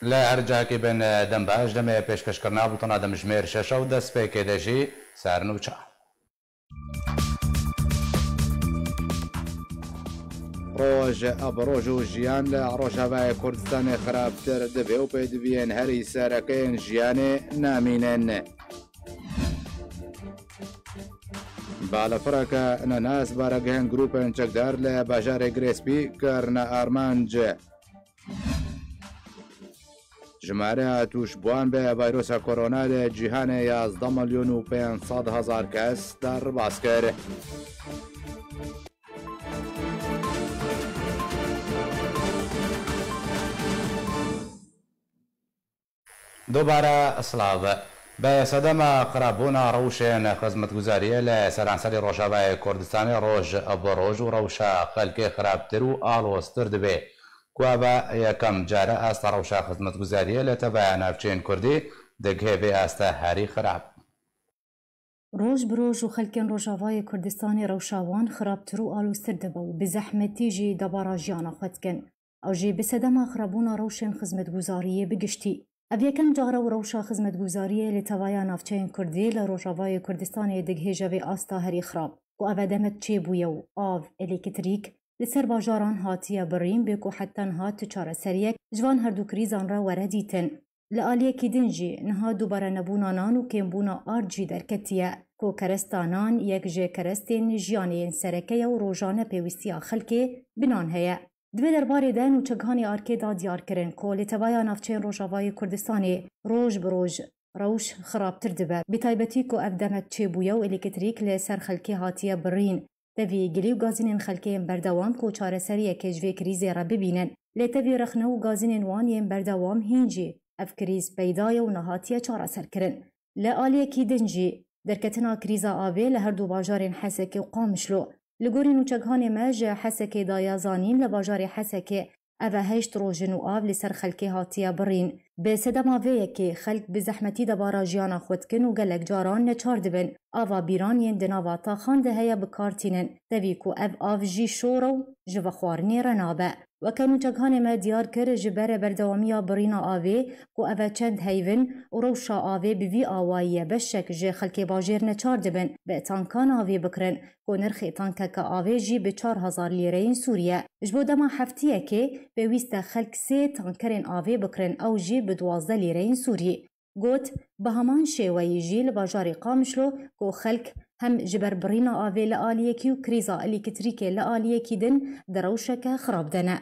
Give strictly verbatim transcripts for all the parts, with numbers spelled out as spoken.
Li her cihekî bin, dem baş, demê pêşkêşkirina bultena demjimêr şeş û destpêkê de jî sernûçe. Roj bi roj û jiyan li Rojavayê Kurdistanê xirabtir dibe û pêdiviyên herî sereke yên jiyanê namînin. Balafireke nenas baragehên grûpên çekdar li bajarê Girêspî kirine armanc. Jimareya tûşbûwan bi vayrosa korona li cîhanê yazdeh milyon û pênc sed hezar kes derbas kir. Dubare silav. Bi sedema xirabûna rewşên xizmetguzariyê li seranserî Rojavayê Kurdistanê roj bi roj û rewşa xelkê xirabtir û aloztir dibe, ku ev e yekem car e asta rewşa xizmetguzariyê li teveya navçeyên kurdî digihê vê asta herî xirab. Roj bi roj û xelkên Rojavayê Kurdistanê rewşa wan xirabtir û aloztir dibe û bi zehmetî jî debara jiyana xwe dikin. Ew jî bi sedema xirabûna rewşên xizmetguzariyê bi giştî. Ev yekem car e û rewşa xizmetguzariyê li tevaya navçeyên kurdî li Rojavayê Kurdistanê digihêje vê asta herî xirab, ku ev e demek çêbûye û av, elektrîk, li ser bajaran hatiye birîn, bê ku heta niha tu çareseriyek ji van herdu krîzan re were dîtin. Li aliyekî din jî niha dubare nebûna nan û kêmbûna ard jî derketiye, ku keresta nan yek ji kerestên jiyanê yên sereke ye û rojane pêwîstiya xelkê bi nan heye. Di vê derbarê de nûçeghanê ARKê da diyar kirin, ku li tevaya navçeyên Rojavayê Kurdistanê roj bi roj rewş xirabtir dibe. Bi taybetî ku ev demek çêbûye û elektrîk li ser xelkê hatiye birîn. Tevî gilî û gazînên xelkê yên berdewam ku çareseriyekê ji vê krîzê re bibînin. Lê tevî rexne û gazînên wan yên berdewam hîn jî ev krîz peyda ye û nehatiye çareserkirin. Li aliyekî din jî derketina krîza avê li her du bajarên Hesekê û Qamişlo. Li gorî nûçeghanê me ji Hesekê daye zanîn, li bajarê Hesekê ev e heşt roj in û av li ser xelkê hatiye birîn. Bi sedema vê yekê xelk bi zehmetî debara jiyana xwe dikin û gelek caran neçar dibin. Ava bîran yên di nava taxan de heye bi kar tînin. Tevî ku ev av jî şor e û ji vexwarinê re nabe. Weke nûçeghanê me diyar kir, ji ber berdewamiya birîna avê, ku ev e çend heyvin û rewşa avê bi vî awayî ye, beşek ji xelkê bajêr neçar dibin bi tankan avê bikirin, ku nirxê tankeke avê jî bi çar hezar lîreyên Sûrî ye. Ji bo dema heftiyekê pêwîst e xelk sê tankerên avê bikirin, ew jî bi duwazdeh lîreyên Sûrî. Got, bi heman şêweyî jî li bajarê Qamişlo ku xelk hem ji ber birîna avê li aliyekî û krîza elektrîkê li aliyekî din di rewşeke xirab de ne.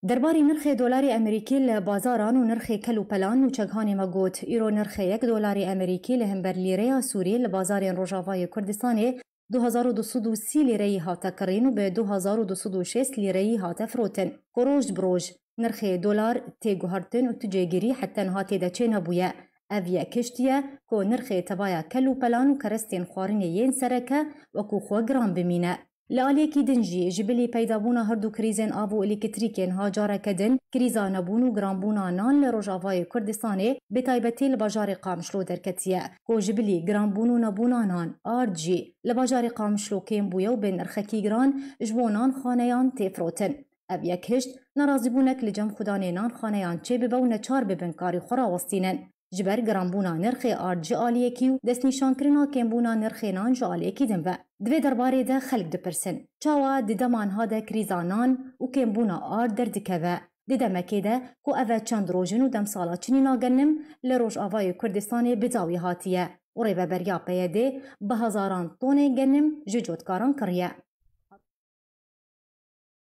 Derbarê nirxê dolarê Amerîkî li bazaran û nirxê kel û pelan nûçeghanê me got, îro nirxê yek dolarê Amerîkî li hember lîreya Sûrî li bazarên Rojavayê Kurdistanê du hezar û du sed û sî lîreyî hate kirîn û bi du hezar û du sed û şêst lîreyî hate firotin. Ku roj bi roj nirxê dolar tê guhertin û tu cêgirî heta niha tê de çênebûye. Ev yek hişt ye ku nirxê tevaya kel û pelan û kerestên xwarinê yên sereke wekû xwe giran bimîne. Li aliyekî din jî, ji bilî peydabûna her du krîzên av û elektrîkê niha careke din krîza nebûn û giranbûna nan li Rojavayê Kurdistanê, bi taybetî li bajarê Qamişlo derketiye, ku ji bilî giranbûn û nebûna nan, ard jî li bajarê Qamişlo kêm bûye û bi nirxekî giran ji bo nanxaneyan tê firotin. Ev yek hişt, nerazîbûnek li cem xudanê nanxaneyan çêbibe û neçar bibin karî xwe rawestînin. Ji ber giranbûna nirxê ard ji aliyekî û destnîşankirina kêmbûna nirxê nan ji aliyekî din ve. Di vê derbarê de xelk dipirsin, çawa di dema niha de krîza nan û kêmbûna ard derdikeve? Di demekê de ku ev e çend roj in û demsala çinîna genim li Rojavayê Kurdistanê bi dawî hatiye û rêveberiya P Y D'ê bi hezaran tonê genim ji cotkaran kiriye.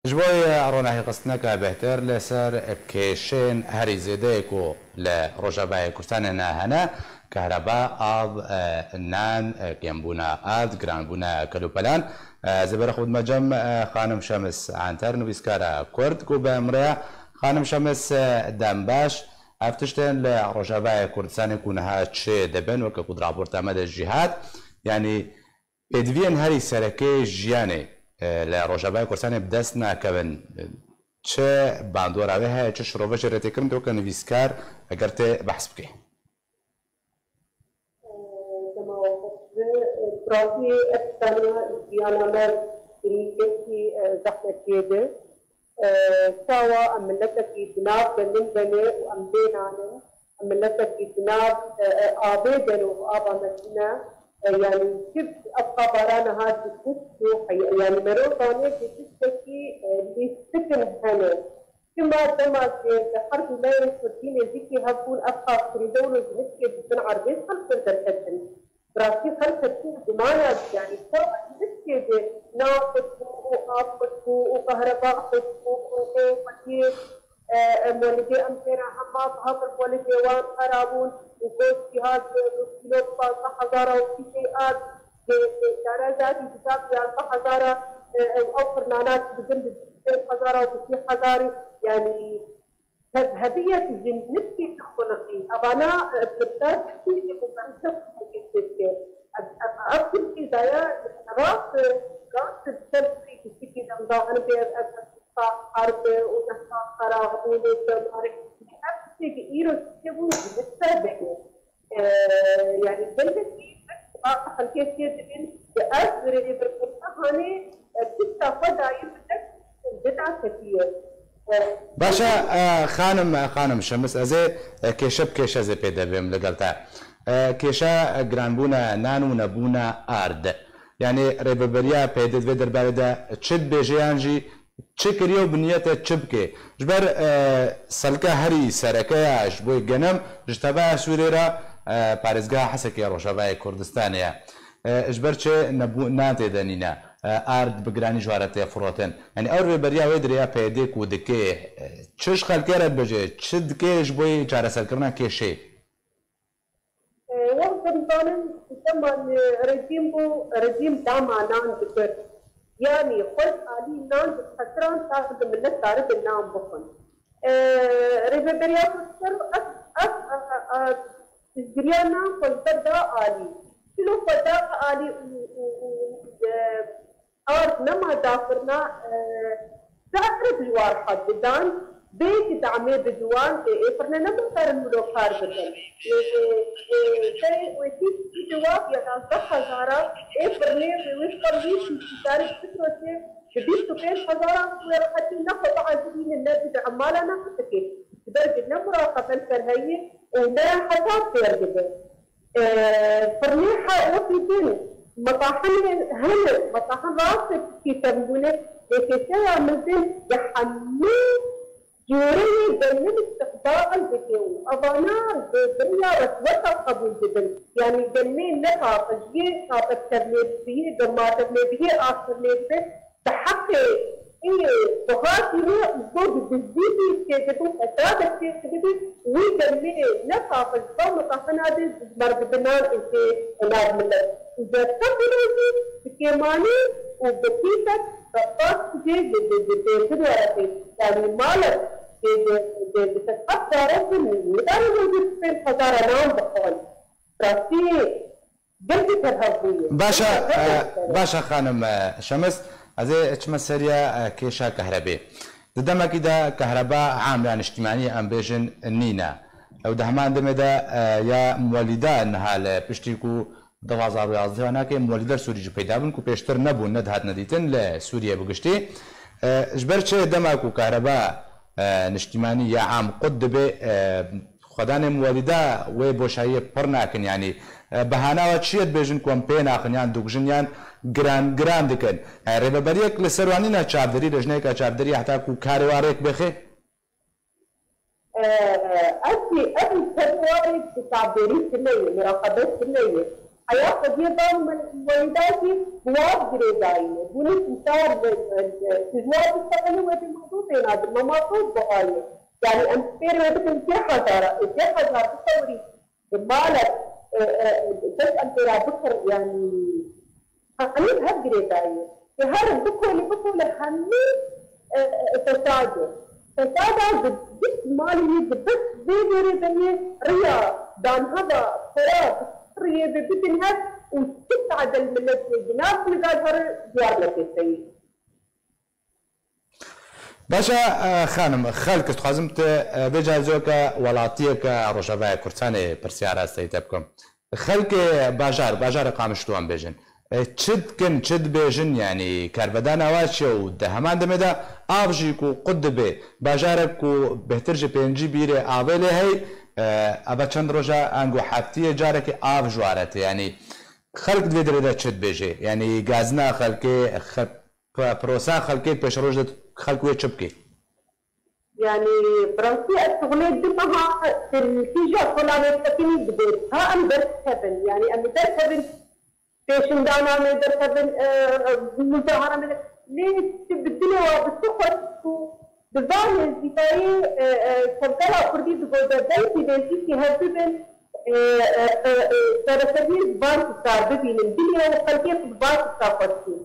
Ji bo ronahîxistineke bêhtir li ser kêşên herî zêdeyê ku li Rojavayê Kurdistanê ne hene, kehreba, av, e, nan, e, kêmbûna ard, giranbûna kelûpelan, e, ez ê berê xwe bidime cem, e, xanim Şemis Anter, nivîskara kurd ku bi em re ye. Xanim Şemis, e, dem baş. Ev tiştên li Rojavayê Kurdistanê ku niha çê dibin, weke ku di raporta me de jî hat, yanî pêdiviyên herî sereke jiyanê, e, li Rojavayê Kurdistanê bi dest nakevin. Çi bandora wê heye, çi şirove jê re tê kirin, tu weke nivîskar eger tê behs bikî? Dema we xweş be. Bi rastî ev tiştane jiyana me di gelekî, e, zehmetiyê de. E, çawa em miletekî di nav de min de ne û em bê nanin, em miletekî di nav, e, e, avê de ne û ava me tune, e, yanî çi ev xabara niha dikut û heye-, yanî mero zanê ku tiştekî, e, lîstikin hene. Çima dema ku li her du layên Kurdî nêzîkî hebûn, ev xatirî dewlo ji nifkê bi bin erbê xelk derketin. Bi rastî xelk hesî gumana, yanî çawa ji nifkê de nan qut bû û av qut bû û kahreba qut bû û, û xwediyê, e, e, molidê em têra hema bi hev molidê wan xera bûn û goşt jî hat, e, kîlo bi panzdeh hezara û kîsey ard, e, e, çare zadî dida bi yazdeh hezara, e, e, ew firnana didin bi sê hezara û bi sê hezarî, yanî Hev-, heviyek ji nifkê dixuliqî. Evana, e, pirsa Tirkî û berhevkê dike. Ev, ev, ev Tirkî daya rast, rast ser giştikî demdaxin bê ev, ev, ev, ev, harbe û nefsa xerabûnê demarê. Ev tiştê ki îro tiştê bû ji nifse bêne. Ee, yani gelekî xelkê fêr dibin, di ev rêvebirkirina hanê, e, tişta xwe dayî bi dest bida ketiye. Ee, Baş e, e, xanim, e, xanim Şemis, ez ê, e, kêşe bi kêşe ez ê pê de bêm li gel te. E, kêşe, e, giranbûna nan û nebûna ard. Yani rêveberiya P D di vê derbarê de çi dibêje yan jî Çi kiriye û bi niyetê çi bike? Ji ber, e, selke herî sereke ya ji bo genim ji tevaya Sûriyê re, e, parêzgeha Hesekê ya Rojavayê Kurdistanê ye. E, ji ber çi nebû-, nan tê de nîne, e, ard bi giranî ji we re tê firotin. Yanî ew rêberiya wê dirêya P Y D'ê ku dike, e, çi ji xelkê re dibêje, çi dike ji bo çareserkirina kêşê? E, wek em zanin, ku dema rejîm bû, rejîm dama nan dikir. Yanî xwe ji alî nan dixesirand, ta ku milet karibe nan bixwin. E, Rêveberiya Kurdistanê ev, ev, e, e, piştgiriya nan xwe ji ber da alî. Çilo xwe da alî û, û, û, e, Ard nema dafirna, e, zehre bi war hat didan, bê ki damê bi ciwan, ê, ê firne nema karin wilo kar bikin. Ê, ê, ê, serê wê tî, tî cewab ya yazdeh hezara, ê firnê wê wê xwe wî tî, tî tarî bifiroşê, bi bîst û pênc hezara wê rehetî ne xwe biezirîne, ne bide emala ne qisike. Ji ber ki ne muraqebe li ser heye û ne hesab fêr dibe. Ee, firnê he wekî din metahin hene, metahin rast e tiştî kevbûne, lê kêşeya min din di hemû cûreyê gelmên îstiqbal dike û evana bi, bi riya rişweta qebûl dibin. Yanî gelmê ne paqijiyê, paqij tevlê biyê, gema tevlê biyê, ax tevlê dibe, Bi heqê ê ku hatîne û ji bo bi dizdî jî çêdibin, fesadek çêdibin, wî demê ne paqij ba mutahina de ji merdibinan û tê nav milet. Û ji Estembulê jî bi kêmanî û bi pîsek rexbas jê ji, ji, ji têrgir werexê. Yanî malek jê ji, ji, ji sed heft zarok bin nidane wê ji pênc hezara nan bixwin. Rastî Gelkî tevhev bûye. Baş e, Gelkî tevhev e, bûye. Baş e xanim, e, Şemis, ez ê çime seriya, e, kêşa kehrebê. Di demekî de kehreba am ya niştîmanî em bêjin nîne. Ew di heman demê de, e, ya muwelîda niha li piştî ku du hezar û yazdeh nake muwelîder Sûrî jî peyda bûn ku pêştir nebûn, nedihatine dîtin li Sûriyê bi giştî. E, ji ber çi dema ku kehreba, e, niştîmanî ya am qut dibe, e, Xwedanê muwelîda wê boşayiyê pir nakin, yanî, e, behana we çi ye dibêjin ku em pê naxin yan dikujin yan giran, giran dikin? E, rêveberiyek li ser wan nîne çavderî, lejneyeke çavderî heta ku karê wan rêk bêxê? E, ev jî, ev jî karê wan rêk bi çavderî tune ye, muraqebe tune ye. Heya xwediyê ba muwelîda jî bi wan girêdayî ye. Bûne tîmsar li, li, li, ji wan bişteqilin wê dê mewdû têna, di memato buhayê. Yanî em fêr wê bikin sê hezar, sê hezar bisewirî bi malek, e, e, kes em têra bikir, yanî hemî hev girêdayî. Ê herin bikolî, bikolî hemî, e, e, fesad e. Fesada di gişt malê wî di bist vê jêrê de yê riya danheva xwe ra bi riyê bi bidin hev û çi tade li milet yê gunav li gel here diyar nekê seyî. Baş e, e, xanim, xelk, ez dixwazim tu, e, vê carê weke welatiyeke Rojavayê Kurdistanê pirsyara ez te bikim. Xelkê bajar, bajarê Qamişlo em bêjin, E, çi dikin, çi dibêjin, yanî kerbedan ewa çi ye û di heman demê de av jî ku qut dibe, bajarek ku bêhtir ji pêncî bîrê avê lê hey, e, eva çend roja ango heftiyê carekê av ji ware tê, yanî xelk di vê derê de çi dibêje? Yanî gazina xelkê, xe-, p-, pirosa xelkê pêşeroj de xelk wê çi bike? Yanî, bi rastî ez dixwînim du meha kîja kolanê sekinî dibe. Ha em derkevin. Yanî, em ê derkevin pêşindana me derkevin, e, e, muzahara me. Lê tu bi dilê wa bi tu xwest ku di van nêzîkayê, e, e, çavdara Kurdî digote belkî nêzîkî hev bibin, e, e, e, e, çareseriyê ji van tişta bibînin. Dilê ew xelkê ji van tişta xwestî.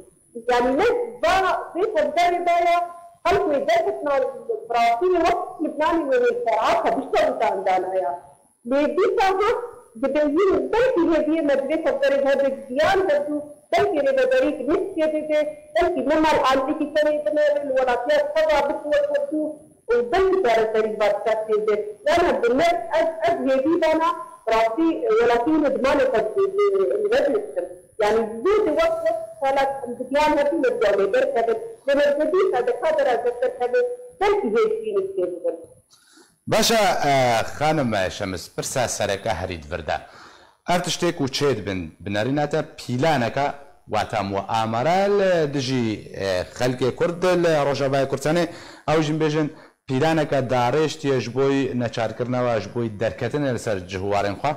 Yanî ne va vê tevgerê de ya, xelk wê derketina bi rastî wê wek Libnanê wê wê serata bişta wî dana ya. Lê dîsa ha dibe yîn belkî hêviyê me di vê tevgerê de hebe giyan hebû, belkî rêveberî bi nifsê bibe, belkî ne mal alîkî tenê binêrin, welatiya xwe da bikin wek hebû û belkî çareserî bi vê tişta tê be. Yana bi me ez, ez hêvî dana, bi rastî welatî hûn ê dimanê xwe di, di, di, Yanî zû di wek wek çalak em digiyan hebû li dawê derkevin. Lê me dibê dîsa di ka derazê derkevin, belkî hêvî nifsê bibin. Baş e, e, xanim Şemis, pirsa sereke herî di vir de. Ev tiştê ku çêdibin, bi nerîna te pîlaneke, wata muamere li dijî, e, xelkê Kurd li Rojavayê Kurdistanê, ew jî bêjin pîlaneke darêştiye ji bo neçarkirina we, ji bo derketinê li ser cih û warên xwe?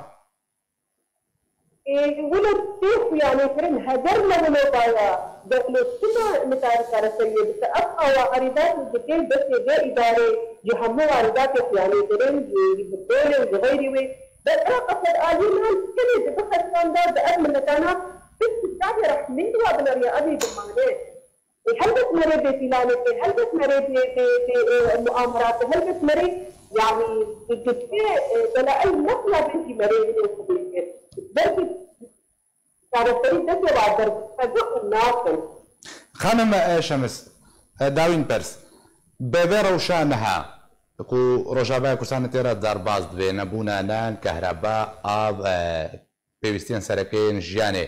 Ê, wilo tê xuyanê kirin, heger ne wilo baya, dewlet çima nikare çareseriyê bike? Ev awa erîdatê dike destê vê îdarê, ji hemû erîdatê xuyanê kirin, ji, ji petrolê û ji xeyrî wê. Bes ew qesedaliyê niha kenê ji bixestan de, di ev miletana pirs û çavê rehmê wa bineriya, ev ê bimane. E, helbet merê bê pîlanê bê, helbet merê bê, bê, bê, e, muameratê, helbet merê, yanî, bi giştê, e, dela el nexya bê jî merê wilo xwe bê. Belkî çareserî destê wa derdixe û nakin. Xanim, e, Şemis, e, dawîn pers. Bi vê rewşa niha ku Rojavaya Kurdistanê tê re derbas dibe, nebûna nan, kehreba, av, e, pêwîstiyên sereke yên jiyanê.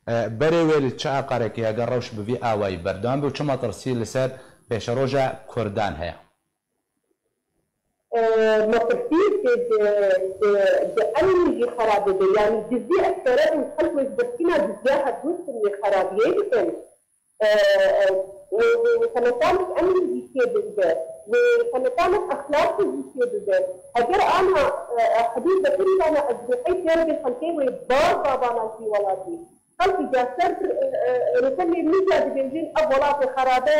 E, berê wê li çi aqarekî heger rewş bi vî awayî berdewam be û çi metirsî li ser pêşeroja Kurdan heye? E, metirsî di, di, di emnî jî xerabe be. Yanî dizî, ez pere bûm, xelk wê ji birçîna diziya hevdû wê xerabiyê bikin. E, e, wê, wê, wê xeletanek emnî jî çêbibe. Wê xeletanek exlaqî jî çêbibe. Heger ana, e, e, hidûd de kurî dana ez bê qey têr bê xelkê wê bar babana jî welatî. Xelkî ca ser, e, e, rûpelê min ca dibêjin ev welatê xerabe,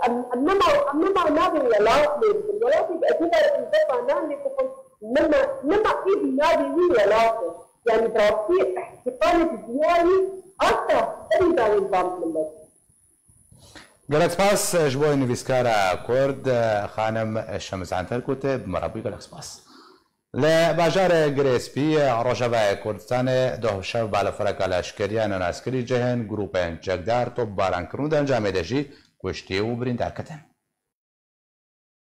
em, em nema, em nema nabê welat lê bikin. Welatê bi edîba defa nan lê bixin, nema, nema êdî nabê wî welat e. Yanî bi rastî îhtiqalê bi diyarî asta berî dawî van milet. Gelek spas ji bo nivîskara Kurd, xanim Şemis Anter ku te bi me re bûyî, gelek spas. Li bajarê Girê Spî, Rojavayê Kurdistanê, doh şev balafireka leşkerî ya nenaskerî cihên grûpên çekdar topbaran kirin û di encamê de jî kuştî û birîndar ketin.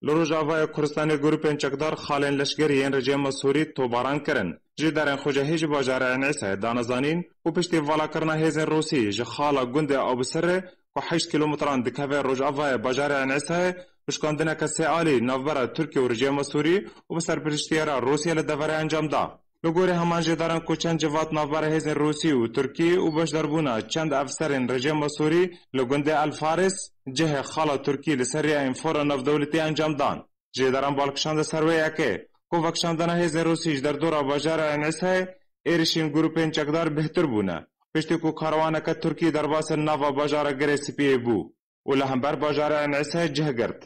Li Rojavayê Kurdistanê grûpên çekdar xalên leşkerî yên rejîma Sûrî topbaran kirin. Jêdarên xwecehî ji bajarê Enîsayê dane zanîn ku piştî valakirina hêzên Rûsî ji xala gundê Abûsirê ku heşt kîlometran dikeve rojavayê bajarê Enîsayê, xwişkandineke sêalî navbera Tirkiye û rejîma Sûrî û bi serpiriştiyara Rûsya li deverê encam da. Li gorî heman jêdaran ku çend civat navbera hêzên Rûsî û Tirkî û beşdarbûna çend efserên rejîma Sûrî li gundê El Faris, cihê xala Tirkî li ser rêya Înfora navdewletî encam dan. Jêdaran bal kişande ser wê yekê ku vekişandina hêzên Rûsî ji derdora bajara Enîsayê êrişên grûpên çekdar bêhtir bûne, piştî ku karwaneke Tirkî derbasên nava bajara Girê Spiyê bû û li hember bajara Enîsayê cih girt.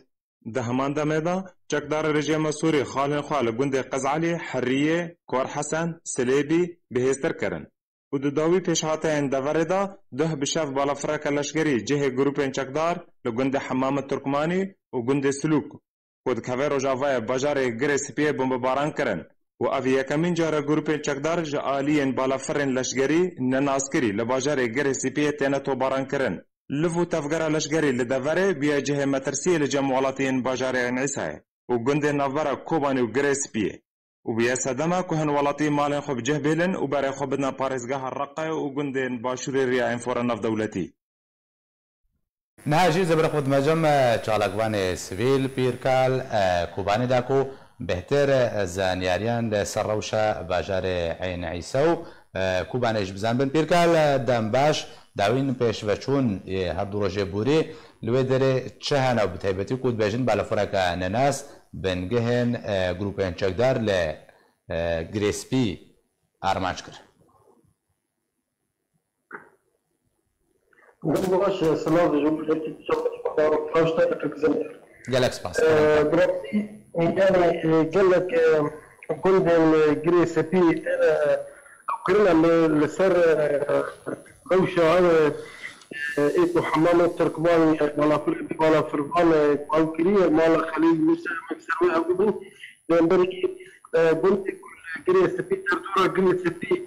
Di heman demê de çekdarê rejîma Sûrî xalên xwe li gundê Qezalî, Heriyê, Kor Hesen, Silêbî bihêztir kirin û di dawî pêşhateyên deverê de duh bi şev balafireke leşkerî cihê grûpên çekdar li gundê Hemamê Turkmanî û gundê Silûk ku dikeve rojavayê bajarê Girê Spiyê bombebaran kirin û ev yekemîn car e grûpên çekdar ji aliyên balafirên leşkerî nenaskirî li bajarê Girê Spiyê têne topbaran kirin. Liv û tevgera leşkerî li deverê bûye cihê metirsiyê li cem welatiyên bajarê Enîsayê û gundên navbera Kobanê û Girê Spiyê. û bûye sedema ku hin welatî malên xwe bi cih bêlin û berê xwe bidine parêzgeha Reqe û gundên başûrê riya enfora navdewletî. Niha jî zê bi re xwe dimecim, e, çalakvanê sivîl Pîrkal, e, Kobanê da ku bêhtir, e, zanyariyan li ser rewşa bajarê Eyn Îse û, e, Kobanê jî bizanibin. Pîrkal, e, dem baş, dawîn pêşveçûn ê her du rojê borî li wê derê çi hene û bi taybetî ku dibêjin balafireke nenas bingehên, e, grûpên çekdar li, e, Girê Spî armanc kir. Dem baş, silav ji bo yekî dîsa xweş bi xaş te, gelek spas. Ee, bi rastî, yani, e, gelek, e, gundên, e, Girê Sepî têne, e, qewkirine li, li ser, e, rewşa ew, e, ê ku hemamê Tirkvan, e, balafir, balafirvan, e, ew kiriye, mala Xelîl Mûse, em ser wê hebûbin. Li hemberî, e, gundê ku li Girê Sepî, derdora Girê Sepî,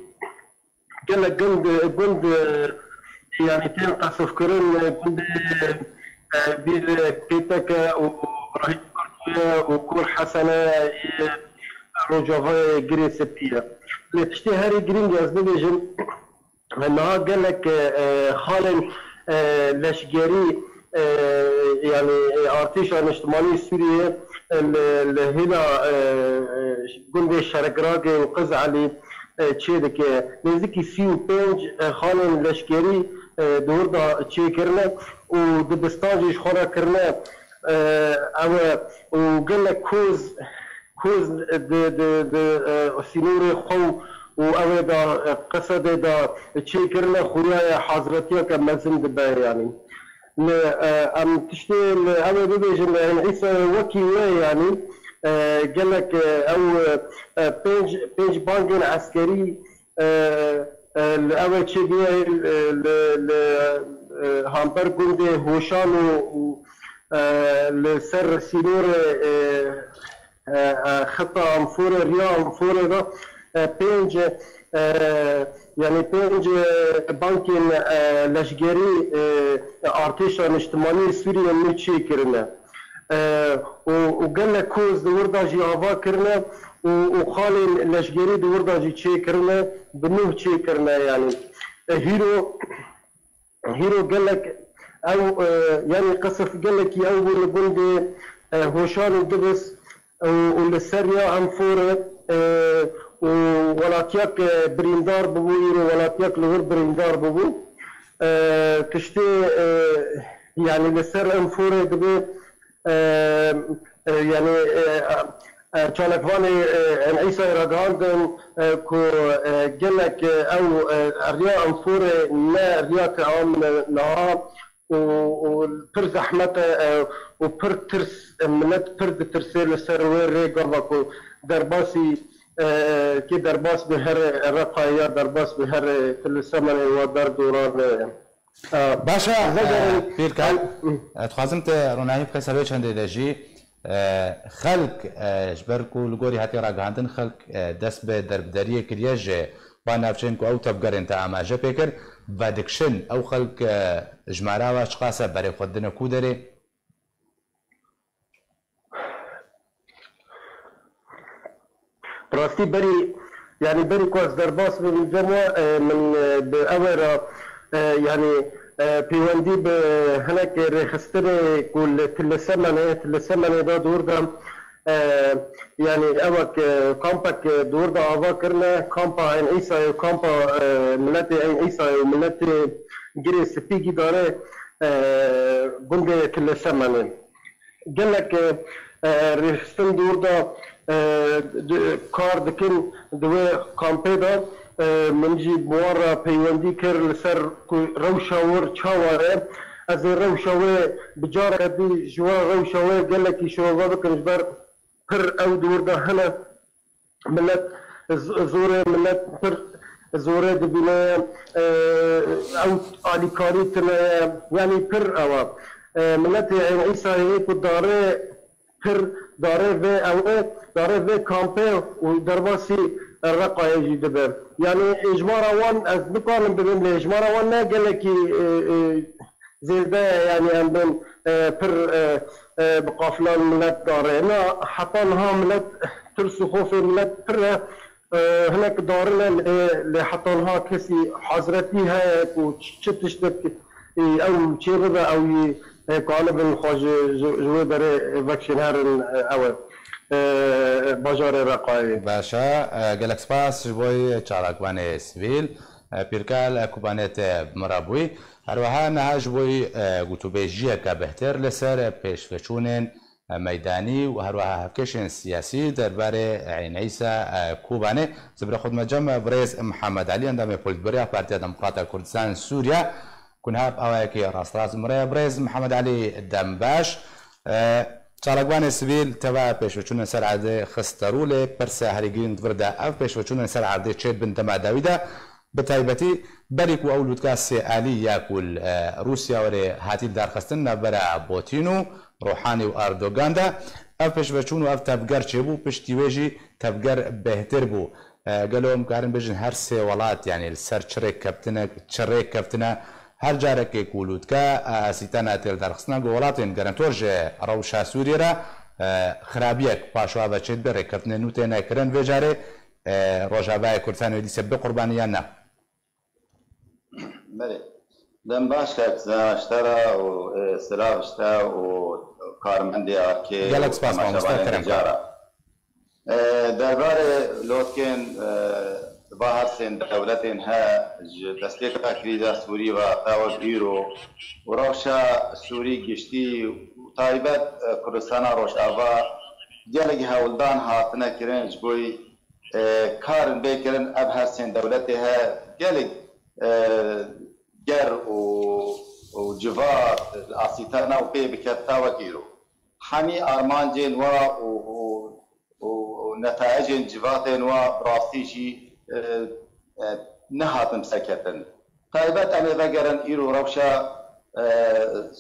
gelek gund, gund, e, yani tên qesifkirin, e, gundê, e, bir, e, Pêteke û Rahîm Kurtuye û Kur Hesene, e, Rojavayê Girê Sepî ye. Lê tiştê herî girîng ez bibêjim, niha gelek, e, e, xalên, e, leşgerî, e, yani, e, artêşa niştimanî Sûriyê, e, li, li hêla, e, e, gundê Şergragê û Qiz Elî, e, çêdike. Nêzîkî sî û pênc, e, xalên leşkerî, e, di wir de çêkirine û dibistan jî ji xwe re kirine, e, ew e, û gelek koz, koz di, di, di, e, sînorê xwe û, û ew ê de, e, Qesedê de çêkirine, xuyaye hazretiyeke mezin dibe, yanî. Li, e, em tiştê li ew ê bibêjin, li Eyn Îsayê wekî wê, yanî, e, gelek, e, ew, e, pênc, pênc bangên eskerî, e, e, li ew ê çêbûye, e, li, li, e, hamber gundê Hoşan û, û, e, li ser sînorê, e, e, e, xeta Amforê, riya Amforê de, e, pênc, e, yanî pênc, e, bankên, e, leşgerî, e, artêşa niştimanî Sûriyê nû çêkirine. E, û, û gelek koz di wir de jî ava kirine û, û xalên leşgerî di wir de jî çêkirine, bi nû çêkirine yanî. E, hîro Hîro gelek ew, e, yanî qesif gelekî ew bû li gundê, e, Hoşan û Dibis û, û li ser ya Enforê, e, û welatiyak, e, birîndar bûbû, îro welatiyak li wir birîndar bûbû. E, tiştê, e, yanî li ser Enforê dibê, e, e, yanî, e, e, çalakvanê, e, Eyn Îsayê ragihandin, e, ku, e, gelek, e, ew, e, riya Enforê ne riyake am niha û, û pir zehmet e, e, û pir tirs, e, milet pir ditirsê li ser wê rê gava ku derbasî, e, kê derbas bi herê Reqayê ya derbas bi herê Til Semenê wa ber doran e. Baş e, e, Pîrkal, e, dixwazim te ronahî bixê ser wê çendê de jî, e, xelk, e, ji ber ku li gorî hatiye ragihandin, xelk, e, dest bi derbideriyê kiriye ji van navçeyên ku ew tevgerên te amaje pê kir, vedikişin, ew xelk, e, jimara wa çiqas e, berê xwe didine ku derê? Bi rastî berî, yanî berî ku ez derbas bim, cem we, e, min, e, bi ew re, e, yanî, e, pêwendî bi hinek rêxistinê ku li Til Semenê, Til Semenê de dûr de, e, yanî ewek, e, kampek, e, dûr de ava kirine, kampa Eyn Îsayê û kampa, e, miletê Eyn Îsayê û miletê Girê Spî gî dare, e, gundê Til Semenê. Gelek, e, e, rêxistin di wir de, e, di, kar dikin di wê kampê de. E, min jî bi wan re peywendî kir li ser ku rewşa wir çawa ye. Ez ê rewşa wê bi careke dî ji we rewşa wê gelekî şirove bikim, ji ber pir ew di wir de hene. Milet z-, zorê milet pir zorê dibîne, e, ew alîkarî tune ye, yanî pir ew e. E, miletê Eyn Îsayê ku darê pir, darê vê ew e, darê vê kampê û derbasî Reqayê jî dibe. Yanî êjmara wan ez nikarim bibim, lê êjmara wan ne gelekî, e, e, zêde ye, yanî em bên, e, pir, e, e, bi qafilan milet darê. Na, heta niha milet tirs û xofê milet pir e. E, hinek darin e, lê, lê heta niha kesî hazretî heye ku çi tiştek, e, ew çê bibe, ew yî, e, kalibin xwe ji, ji, ji wê derê vekişîn herin, e, ew e, e, bajarê Reqayê. Baş e, e, gelek spas ji bo çalakvanê sivîl, e, Pîrkal, e, Kubanê te bi me re bûyî. Her wiha niha ji bo, e, gotûbêjiyeke bihtir li ser pêşveçûnên meydanî û her wiha hevkêşên siyasî derbarê Eyn Îsa, e, Kobanê. Zibrê xwe dime cem birêz Mihemed Elî, endamê Polîtbûroya Partiya Demokrata Kurdistan Sûriye, ku niha bi awayekî rastrast bi me re ye. Birêz Mihemed Elî, dem baş. E, çalakvanê sivîl teva pêşveçûnên ser erdê xiste rû, lê pirsa herî girîng di vir de ev pêşveçûnên ser erdê çêdibin dema dawî de. Bi taybetî berî ku ew lûtka sê alî ya ku li, e, Rûsya were hatî lidarxistin navbera Putin û Ruhanî û Erdogan de, ev pêşveçûn û ev tevger çêbû, piştî wê jî tevger bêhtir bû. E, gelo em karin bêjin her sê welat, yanî li ser çi rêk keftine, çi rêk keftine, her carekê ku lûtka, e, Asîtana tê lidarxistina ku welatên garantor ji rewşa Sûriyê re, e, xirabiyek paşwa ve çêdibe, rêkeftinên nû têne kirin vê carê, e, Rojavayê Kurdistanê wê dîse bibe qurbaniyan ne? Belê. Dem baş kak Zana ji te re û, e, silav ji te û karmendê arkê Gelek û spas, mamoste, temaşevanên kerem. Cara. E, derbarê lotkên, e, va her sên dewletên he ji destpêka krîza Sûrî ve ta wek îro û rewşa Sûrî giştî û taybet, e, Kurdistana Rojava gelek hewldan hatine kirin ji bo e, karin bê kirin ev her sên dewletê he gelek, e, ger û, û civat li Asîtana û pê bikefta wek îro. Hemî armancên wa û, û, û netayecên civatên wa bi rastî jî, e, e, nehatin biserketin. Taybet em ê vegerin îro rewşa, e,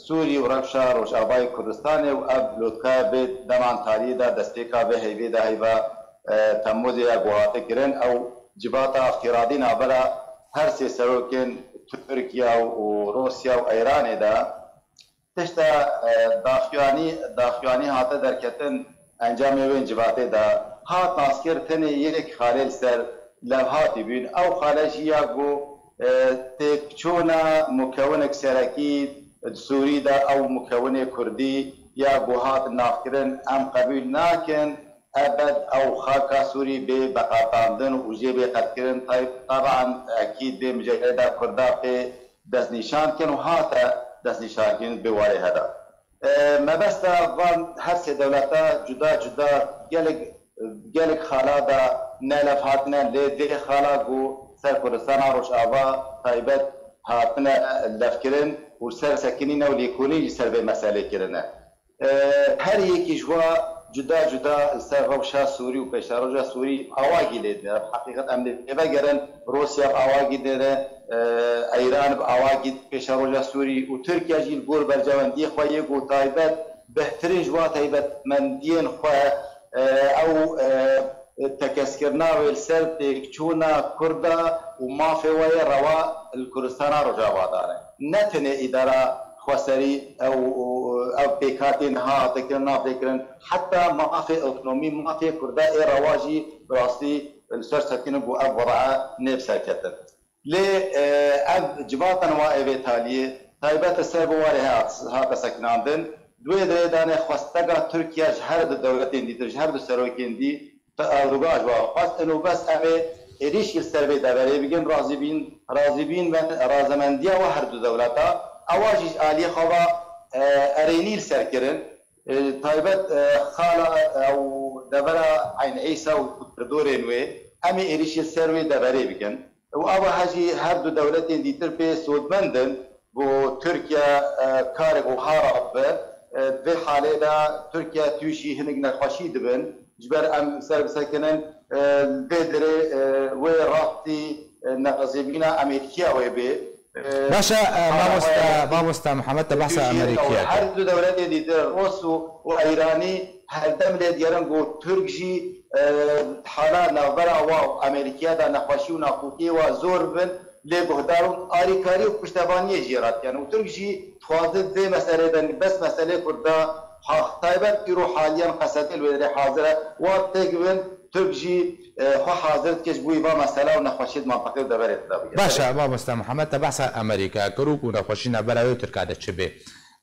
Sûrî û rewşa Rojavayê Kurdistanê û ev lotkaya bê deman tariyê de destpêka vê heyvê de heyva, e, Temmûzê ya ku hate kirin, ew civata xêradî navbera her sê serokên Tirkiye û Rûsya û Îranê de. Tişta, e, daxuyanî, daxuyanî hate derketin encamê wê civatê de hat naskir tenê yek xalê li ser lewha tîbûn. Ew xale jî ya ku, e, têkçûna mukewinek serekî di Sûrî de ew mukewinê kurdî ya ku hat navkirin em qebûl nakin. Ebed ew xaka Sûrî bê veqetandin û jê bê qetkirin. Tay-, taban ekîd vê mijarê de Kurda pê destnîşan dikin û hate destnîşankirin bi warê heda. E, mebesta van her sê dewleta cuda cuda gelek, gelek xala da ne lev hatine lê vê xala ku ser Kurdistana Rojava taybet hatine levkirin û ser sekinîne û lêkolîn jî ser vê meselê kirine. E, her yekî ji wa cuda cuda li ser rewşa Sûrî û pêşeroja Sûrî awagî lê dine. Heqîqet em lê vegerin, Rûsya bi awagî dine, e, Îran bi awagî pêşeroja Sûrî û Tirkiye jî li gor berjewendiyê xwe yê ku taybet bêhtirîn ji wa taybetmendiyên xwe, e, ew, e, tekeskirina wê li ser têkçûna Kurda û mafê we yê rewa li Kurdistana Rojava de ne. Ne tenê îdara xweserî ew, ew pêkhatî niha hate kirin, nav tê kirin, heta mafê otonomî, mafê Kurda ê rewa jî bi rastî li ser sekinî ku ev wedaa nê bi ser ketin. Lê, e, ev civatan wa ê vê taliyê taybet li ser biwarê hat-, hate sekinandin. Di wê dirê de ne xwesteka Tirkiye ji her du dewletên dîtir, ji her du serokên dî, Erdogan ji wan xwest, ino bes em ê êrîşî li ser vê deverê bikin, razîbîn, razîbîn ve razemendiya we her du dewleta, ewa jî ji aliyê xwe ve, e, erênî li ser kirin. E, taybet, e, xala, e, ew devera Eyn Îsa û derdorên wê, em ê êrîşî li ser wê deverê bikin. Û ava he jî her du dewletên dîtir pê sodmend in. Ku Tirkiye, e, karek wiha re bibe, e, di vê halê de Tirkiye tûşî hinek nexweşî dibin. Ji ber em ser bisekinin, e, vê dirê, e, wê rastî, e, nerazîbîna Amerîkiya wê bê. E, Baş e, e, mamoste, mamoste Mihemed, te behsa Amerîkiya kir. Her du dewletê dîtir, Rûs û, û Îranî, her dem lê digerin ku Tirk jî, e, hala navbera wa û Amerîkiya de nexweşî û nakokiyê wa zor bibin. Lê guhdar û alîkarî û piştevaniyê jê re dikin û Tirk jî dixwaze di vê meselê de, bes meselê Kurda Taybet îro haliyan Qesedê li wê derê hazir e. Wa têk bin, Tirk jî, e, xwe hazir dike ji bo vê mesela û nexweşiyê di mantaqê û deverê de bigire. Baş e, mamoste Mihemed, te behsa Amerîka kir û ku nexweşî navbera wê û Tirka de çi bê.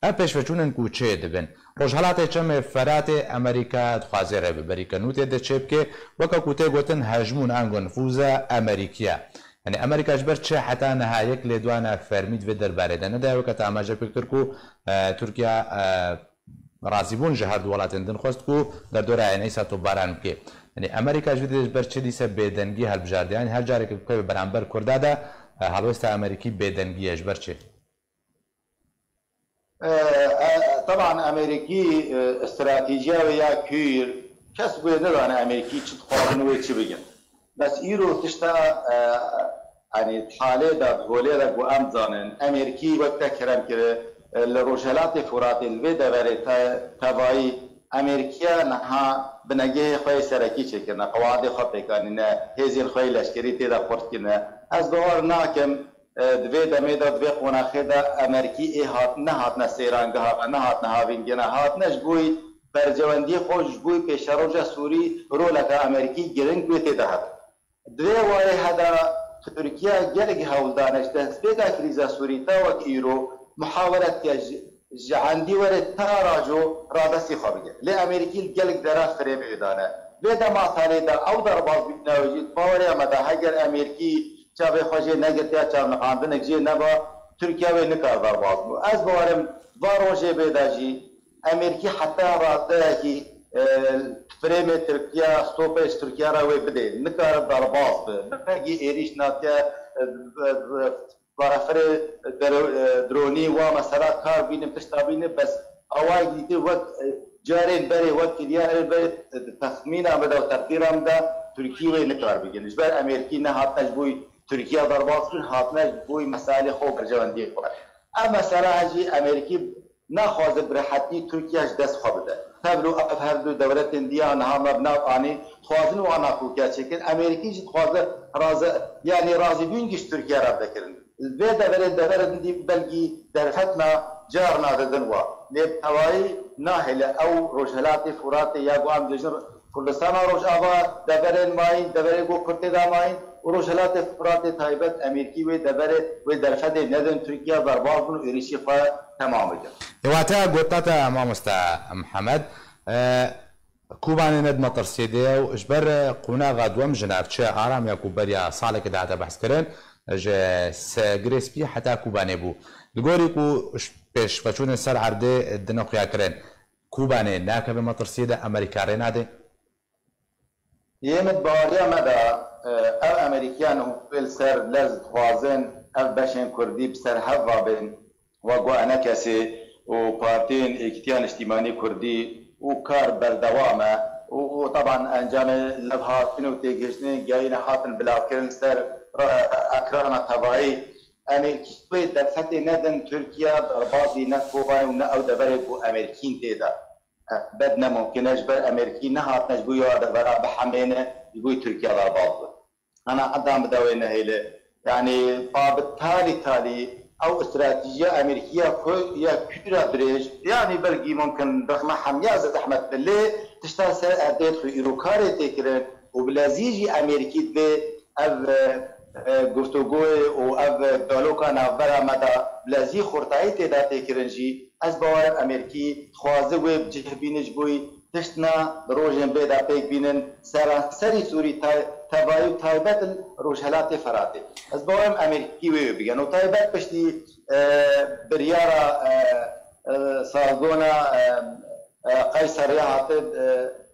Ev pêşveçûn in ku çê dibin. Rojhelatê Çemê Feratê Amerîka dixwaze rêveberî ke nû tê de çê bike, weke ku tê gotin hejmûn ango nifûza Amerîkiya. Yanî Amerîka ji ber çi heta niha yek lêdwana fermî di vê derbarê de nedaye, weke te amaje pê kir ku, e, Tirkiya, e, razîbûn ji her du welatên din xwest ku derdora Eneysa topbaran bike. Yanî Amerîka ji vê didê ji ber çi dîse bêdengî hilbijardiye? Yanî her careke ku keve beramber Kurda de, e, helwesta Amerîkî bêdengî ye. Ji ber çi? E, e, teban Amerîkî, e, stratejiya wê ya kûr, kes wê nizane Amerîkî çi dixwazin û wê çi bigin. Bes îro tişta, e, yanî di halê de, di holê de ku em dizanin, Amerîkî wek te kerem kir, e, li Rojhelatê Furatê, li vê deverê te, tevayî Amerîkiya niha binegehê xwe yê serekî çêkirine, qewadê xwe pêk anîne, hêzên xwe yê leşkerî tê de xurt kirine. Ez bawer nakim, e, di vê demê de, di vê qonaxê de Amerîkî ê hat-, nehatine seyrangeha me, nehatine havîngehê me, hatine ji bo berjewendiyê xwe, ji bo pêşeroja Sûrî roleke Amerîkî giring wê tê de hebe. Di vê warê heda Tirkiye gelek hewl dane ji destpêka krîza Sûrî ta wek îro muhawele dike ji, ji endî were ta raco radestî xwe bike. Lê Amerîkî li gelek dera firê wê dane. Vê dema talê de ew derbas bîne wê jî, di baweriya me de heger Amerîkî çavê xwe jê negirtiya, çavniqandinek jê neba, Tirkiye wê nikar derbas bû. Ez bawerim va rojê bê de jî Amerîkî heta radeyekî, e, firêmê Tirkiye, stopê ji Tirkiye re wê bidê. Nikare derbas bi. Belkî êrîş nake, e, e, e, barefirê dero-, e, dronî wa mesela kar bînin, tişta bînin, bes awayek dîtir wek, e, carên berê, wek kiryarên berê, e, di texmîna min de û teqdîra min de Tirkî wê nikar bikin. Ji ber Amerîkî nehatine ji bo Tirkiye derbas kirin, hatine ji bo meselê xwe û berjewendiyê xwe. Ev mesela hejî Amerîkî naxwaze bi rehetî Tirkiye ji dest xwe bide. Tevlo ev her du dewletên diya niha me bi nav anî, dixwazin wan nakokiya çêkin. Amerîkî jî dixwaze raze-, yanî razîbûn jî ji Tirkiye re bide kirin. Li vê deverê, deverê din dî belkî derfetna carna didin wa. Lê bi tevayî nahêle ew Rojhelatê Furatê ya ku em dibêjin Kurdistana Rojava, deverên mayîn, deverê ku Kurd tê de mayîn û Rojhelatê Furatê taybet Amerîkî wê deverê, wê derfetê nedin Tirkiye derbas bin û êrîşî xwe temam bikin. Ê, wate gotina te, mamoste Mihemed, e, Kobanê ne di metirsiyê de ye û ji ber qonaxa duwem ji navçeya Aram ya ku beriya salekê dihate behs kirin, ji Girê Spî heta Kobanê bû. Li gorî ku pêşveçûnên ser erdê dine xuya kirin, Kobanê nakeve metirsiyê de, Amerîka rê nade? Yê min di baweriya me de, e, ev Amerîkiyan hûn li ser lez dixwazin ev beşên Kurdî bi ser hev ve bên, wek ku enekesê û Partiyên Êkîtiya Niştîmanî Kurdî û kar berdewam e û, û teban encamê levhatin û têgihiştinên gehîne hatin bilavkirin ser ra-, ekrana tevayî. Amerîkî wê derfetê nedin Tirkiye derbazî ne Kobanê û ne ew deverê ku Amerîkîn tê de. Bed ne mumkin e, ji ber Amerîkî nehatine ji bo ya devera bihemêne, ji bo Tirkiye derbas bin. Qenaetan bide wê nehêle. Yanî, pa bi talî talî ew stratejiya Amerîkî ya ku ya kûra dirêj, yanî belkî mumkin rexme hemiya zehmet be, lê tişta ser erdê dixwe îro karê tê kirin û bi lezî jî Amerîkî divê ev, e, e, guftûgoyê û ev diyaloga navbera me de bi lezî xurtayî tê de tê kirin jî, ez bawerim Amerîkî dixwaze wê bi cih bîne ji bo tiştna di rojên bê de pêk bînin, seranserî Sûrî tay-, tevayî û taybet li Rojhelatê Feratê. Ez bawerim Amerîkî wê wê bikin û taybet piştî, e, biryara, e, e, sazgona, e, e, Qeyser ya hate, e,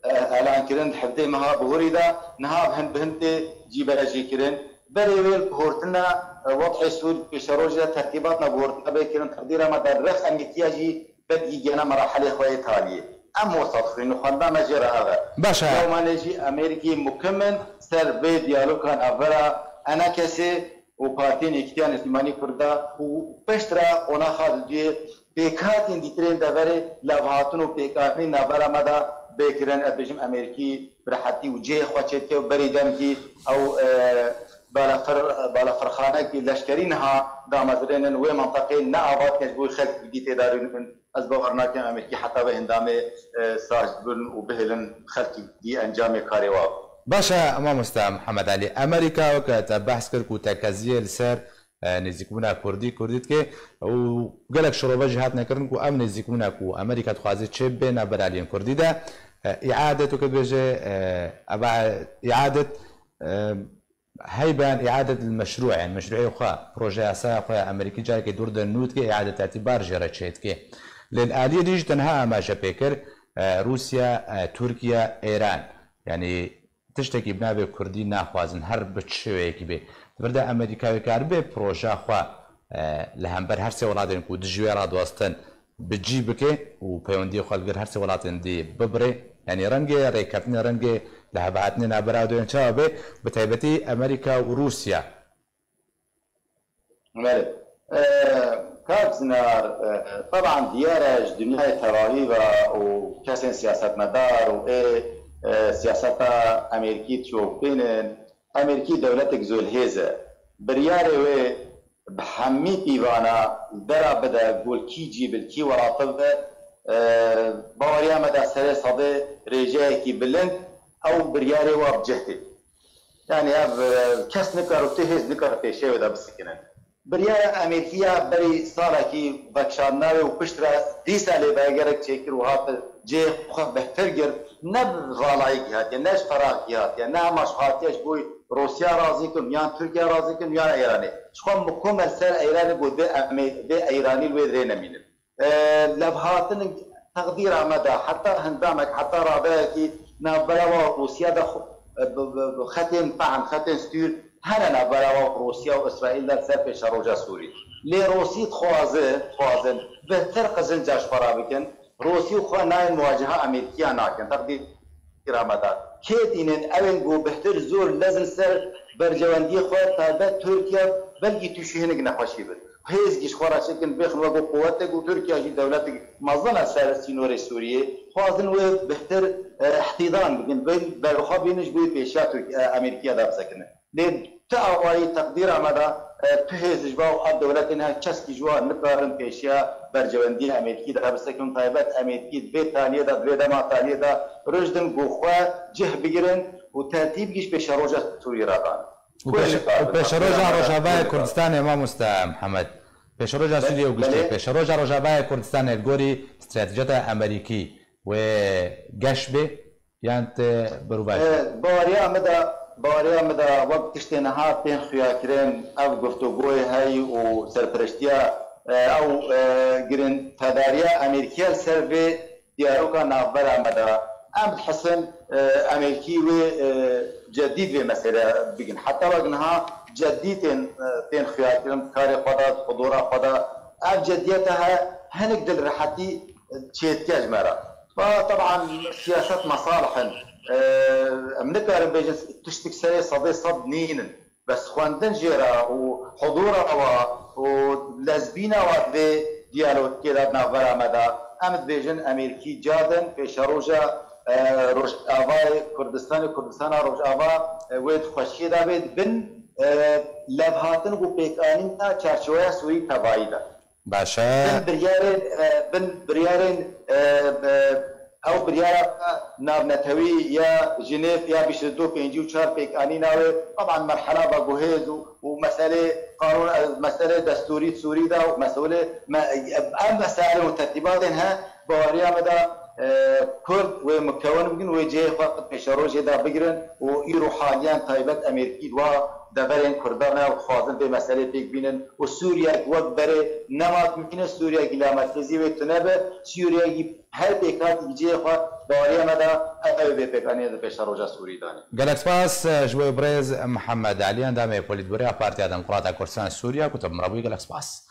e, elankirin di hevdê meha Bihurî de, niha bi hin, bi hin tê cîbejîkirin. Berê wê li bihurtina, e, wedhê Sûrî pêşerojê de tertîbatna bihurtina bê kirin, teqdîra me de rex Amerîkiya jî belkî gene merahelê xwe yê taliyê. Em wisa dixwînin û xwenda me jê re ev e. Baş e. Lewma lê jî Amerîkî mukim in ser vê diyaloga navbera enekesê û Partiyên Yekîtiya Niştîmanî Kurda û piştre qonaxa diduyê pêkhatên dîtirên deverê levhatin û pêkanîn navbera me de bê kirin, ez bêjim Amerîkî bi rehetî û cihê xwe çêdike û berî demkî ew, e, Balafir, balafirxanekî leşkerî niha damezrênin wê menteqê ne ava dikin ji bo xelkî dî tê darînin. Ez bawer nakim Amerîkî heta vê hindamê, e, saç dibin û bihêlin xelkî dî encamê karê wa. Baş e, mamoste Mihemed Elî. Amerîka weke te behs kir ku tekeziyê li ser, e, nêzîkbûna Kurdî, Kurdî dike û gelek şirove jî hatine kirin ku ev nêzîkbûna ku Amerîka dixwaze çê bê navber aliyên Kurdî de, e, îade tu ke dibêje, e, eva îadet, e, heyben îadet li meşrû, yani meşrûyê xwe, proje yasaya xwe ya Amerîkî carekê dûr de nû dike, îadet îtibar jê re çê dike. Lê li aliyê dî jî tenha amaje pê kir, e, Rûsya, e, Tirkiye, Îran. Yani tiştekî bi navê Kurdî naxwazin, her bi çi şêweyekî bê. Di vir de Amerîka wê karibe proja xwe, e, li hember her sê welatên ku dijî wê re diwestin, bi cî bike û peywendiyê xwe li gel her sê welatên dî bibire. Yanî rengê rêkeftinê, rengê lihevahatinê navbera duyên çawa be, bi taybetî Amerîka û Rûsya. Belê. E, Kak Zinar, e, teban diyar e ji dinyayê tevahî ve û kesên siyasetmedar û ê, e, siyaseta Amerîkî çûk tênin. Amerîkî dewletek zolhêz e. Biryarê wê bi hemî pîvana li dera bide, gol kî cî bil kî werate bibe, e, baweriya me de serê sedê rêjeyekî bilind ew biryarê wa bi cih tê. Yani ev, e, kes nikar û tu hêz nikar pêşê wê de bisikinin. Biryara Amerîkî ya berî salekî vekişandina wê û piştre dîsa lê vegerek çêkir û hat cihê xwe bêhtir girt, ne bi valayîkî hatiye, ne ji feraxkî hatiye, ne hema ji hatiye ji bo Rûsya razî kim, yan Tirkiye razî kim, yan Îranê. Ji xwe mikomel ser Îranê got vê Amê-, vê Îranî li wê dirê nemînin. E, levhatin teqdîra me de, heta hindamek, heta radeyekî navbera we û Rûsya de xwe-, e, bi, bi, bi xetên pehn, xetên stûr hene navbera we û Rûsya û Îsraîl de li ser pêşeroja Sûrî. Lê Rûsî dixwaze, dixwazin bêhtir qizinca ji xwe re bikin. Rûsî xwe nayên muwaceha Amerîkiya nakin. Teqdîra me de kê tînin ewên ku bêhtir zor lezin ser berjewendiyê xwe, taybet Tirkiye, belkî tu jî hinek nexweşî bin. Hêz jî ji xwe re çêkin, bêxin wek quwetek û Tirkiye jî dewletek mezin e ser sînorê Sûriyê. Xwazin wê bêhtir, e, îhtîdan bikin, bên berxwe bînin ji bo pêşiya Tirk-, e, Amerîkiya de bisekinin. Lê ti awayî teqdîra me de, e, tu hêz ji ber ev dewletên her keskî ji wan nikarin pêşiya berjewendiyê Amerîkî de bisekin, taybet Amerîkî di vê taliyê de, di vê dema taliyê de rijd in ku xwe cih bigirin û tertîb gîş pêşeroja Sûriyê re dan. Û pêş-, û pêşeroja Rojavayê Kurdistanê, mamoste Mihemed. Pêşeroja Sûriyê û giştî, belê, pêşeroja Rojavayê Kurdistanê li gorî stratejiyata Amerîkî wê geş bê yan tê berûvaş bê? E, baweriya min de, baweriya min de wek tiştê niha tên xuyakirin, ev guftûgoyê heyî û serpereştiya, e, ew, e, girîngtedariya Amerîkiya li ser vê diyaroka navbera me de. Em dihisin, e, Amerîkî wê, e, cedî di vê meselê bigin. Heta wek niha cedî tên, e, tên xuyakirin, karê xwe de, hudûra xwe de. Ev cediyete he, hinek dilrehetî, e, çêdike ji me re. Ba, teban siyaset mesalih in. E, em nikarin bêjin tiştik serê sedê sed nînin. Bes xwendin jê re û hudûra wa û lezbîna wa di vê diyalogê de di navbera me de, em dibêjin Amerîkî cadin pêşeroja, e, Rojavayê Kurdistanê, Kurdistana Rojava, e, wê di xweşiyê de bê, di bin, e, levhatin û pêkanîna çarçoweya Sûrî tevayî de. Baş e. Bin biryarên, e, bin biryarên, e, e, ew biryara navnetewî ya Jinêv ya bîst û du pêncî û çar pêkanîna wê, teban merhela veguhêz û, û meselê qanûn, e, meselê destûrî Sûrî de û meselê me, ev meselê û tertîbatên he, baweriya me de, e, Kurd wê mukewin bigin, wê cihê xwe pêşerojê de bigirin û îro haliyan taybet Amerîkî wa deverên Kurdan e û dixwazin vê meselê pêk bînin û Sûriyek wek berê nema dimîne, Sûriyekî lamerkezî wê tune be, Sûriyekî her pêkhatî cihê xwe baweriya me de ev ê vê pêkanînê di pêşeroja Sûrî danê. Gelek spas, e, ji bo birêz Mihemed Elî, endamê Polîtbûroya Partiya Demokrata Kurdistan Sûriye ku te bi me re bûyî, gelek spas.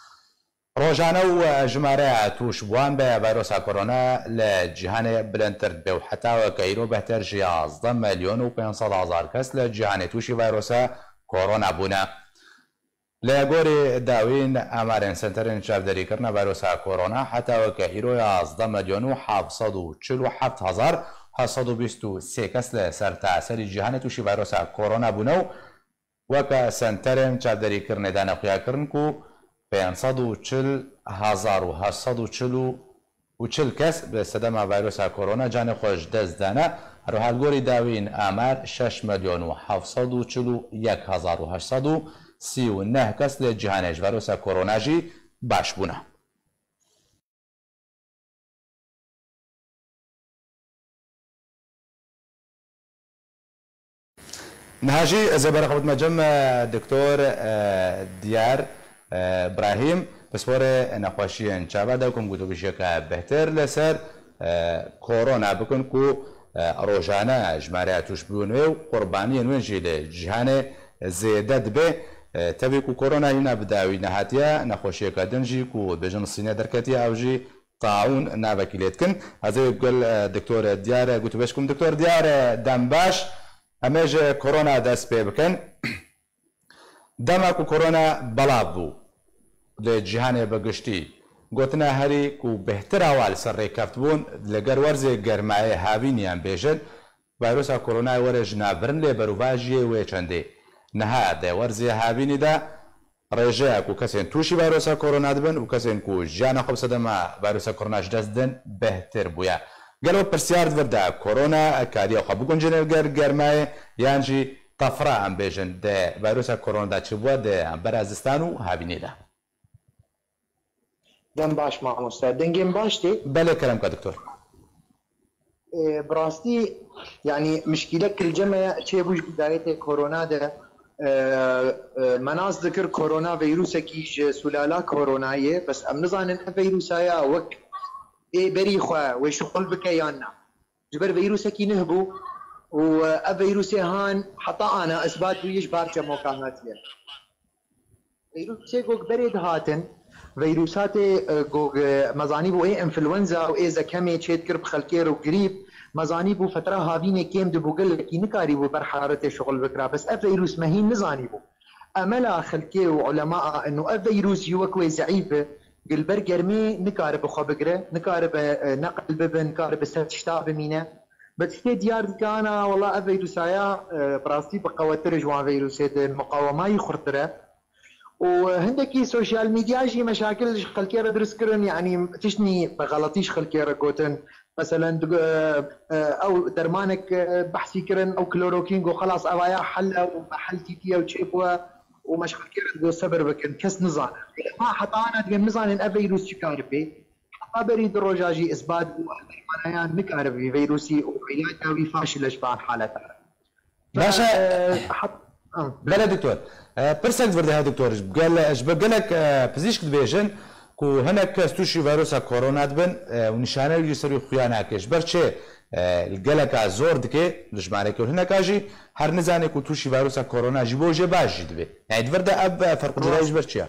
Rojane û jimareya tûşbûwan bi vayrosa korona li cîhanê bilindtir dibe û heta weke îro bêhtir ji yazdeh milyon û pênc sed hezar kes li cîhanê tûşî vayrosa korona bûne. Li gorî dawîn amarên Senterên Çavderîkirina Vayrosa Korona, heta weke îro yazdeh milyon û heft sed û çil û heft hezar heft sed û bîst û sê kes li ser taserî cîhanê tûşî vayrosa korona bûne û Weke senterên çavderîkirinê dane xuyakirin ku pênc sed û çil hezar û heşt sed û çil û û çil kes bi sedema vayrusa korona canê xwe ji dest dane. Her wiha li gorî dawiyên amar şeş milyon û heft sed û çil û yek hezar û heşt sed û sî û neh kes li cîhanê ji vayrusa korona jî baş bûne. Niha jî ez ê berxwe bidime cem, e, Doktor, e, Diyar, e, Brahîm, pisporê nexweşiyên çavan de ku em gotûbêjiyeke bêhtir li ser, e, korona bikin ku, e, rojane jimareya tûşbûn wê û qurbaniyên wê jî li cîhanê zêde dibe. E, tevî ku korona hîna bi dawî nehatiye, nexweşiyeke din jî ku dibêjin Sînê derketiye, ew jî taûn navekî lê dikin. Ez ê gel, e, Doktor Diyar, e, gotûbêj bikim. Doktor Diyar, e, dem baş. Em ê ji korona dest pê bikin. Dema ku korona belav bû li cîhanê bi giştî, gotina herî ku bêhtir awa li ser rêkeft bûn, li gel werzê germayê havînî em bêjin, vayrusa koronayê were ji navbirin lê berovajiyê wê çendê. Niha di werzê havînî de rêjeya ku kesên tûşî vayrusa korona dibin û kesên ku jiyana xwe bi sedema vayrusa korona ji dest didin bêhtir bûye. Gelo pirsiyar di vir de, korona kariye xwe biguncîne li gel germayê yan jî tefra, em bêjin, di vayrusa korona de çi bûye di hembera zistan û havînê de? Dem baş mamoste. Dengê min baş tê? Belê, kerem ke doktor. Ê, bi rastî, yanî mişkîlek li cem me çêbû ji bidayetê korona de, e, e, me nas dikir korona vîrusekî ji sulala korona ye, bes em nizanin ev vîrusa ya wek ê berî xwe wê şixul bike yan na. Ji ber vîrusekî nuh bû û, e, ev vîrusê han heta ana isbat bûye ji bar çemoka hatiye. Vîrusê ku berê dihatin, vîrusatê, e, ku, e, me zanîbû ê enfluenza û ê zekemê çêdikir bi xelkê re û grîp, me zanîbû fetra havînê kêm dibû, gelekî nikarîbû ber heraretê şixul bikira. Bes ev vîrus me hîn nizanîbû. Emela xelkê û ulema a ino ev vîrus jî wek wê zeîf e, gil ber germê nikaribe xwe bigire, nikaribe, e, neqil bibe, nikaribe ser tişta bimîne. Bi tiştê diyar dike, ana, wela ev vîrusa ya, e, bi rastî bi qewettir ji wan vîrusê de muqawema yî xurttir e. Û hindekî sosyal medya jî meşakil ji xelkê re dirist kirin, yanî tiştnî bi xeletî ji xelkê re gotin. Meselen, di, e, e, ew dermanek, e, behsî kirin, ew klorokîn, got, xelas, ev aya hel e û hel tîtiye û çêbûye û me ji xelkê re digot, sebir bikin, kes nizane. Ma heta ana dibê nizanin ev vîrus çi kar bê. Heta berî du roja jî isbat bû, ev dermana ya nikare vî vîrusî û îlaca wî faşil e ji van haleta re. Baş e. Fe, e, hat-, ha, Belê doktor. E, pirsek vir de heye doktor. Gel-, ji ber gelek, e, pizîşk dibêjin ku hinek kes tûşî vîrusa korona dibin, e, û nîşane wî ser wî xuya nake. Ji ber çi, e, geleka zor dike li jimareke û hineka jî her nizane ku tûşî vîrusa korona jî bo jê baş jî dibe. Yani di vir de ev, e, ferq û cudayî ji ber çi ye?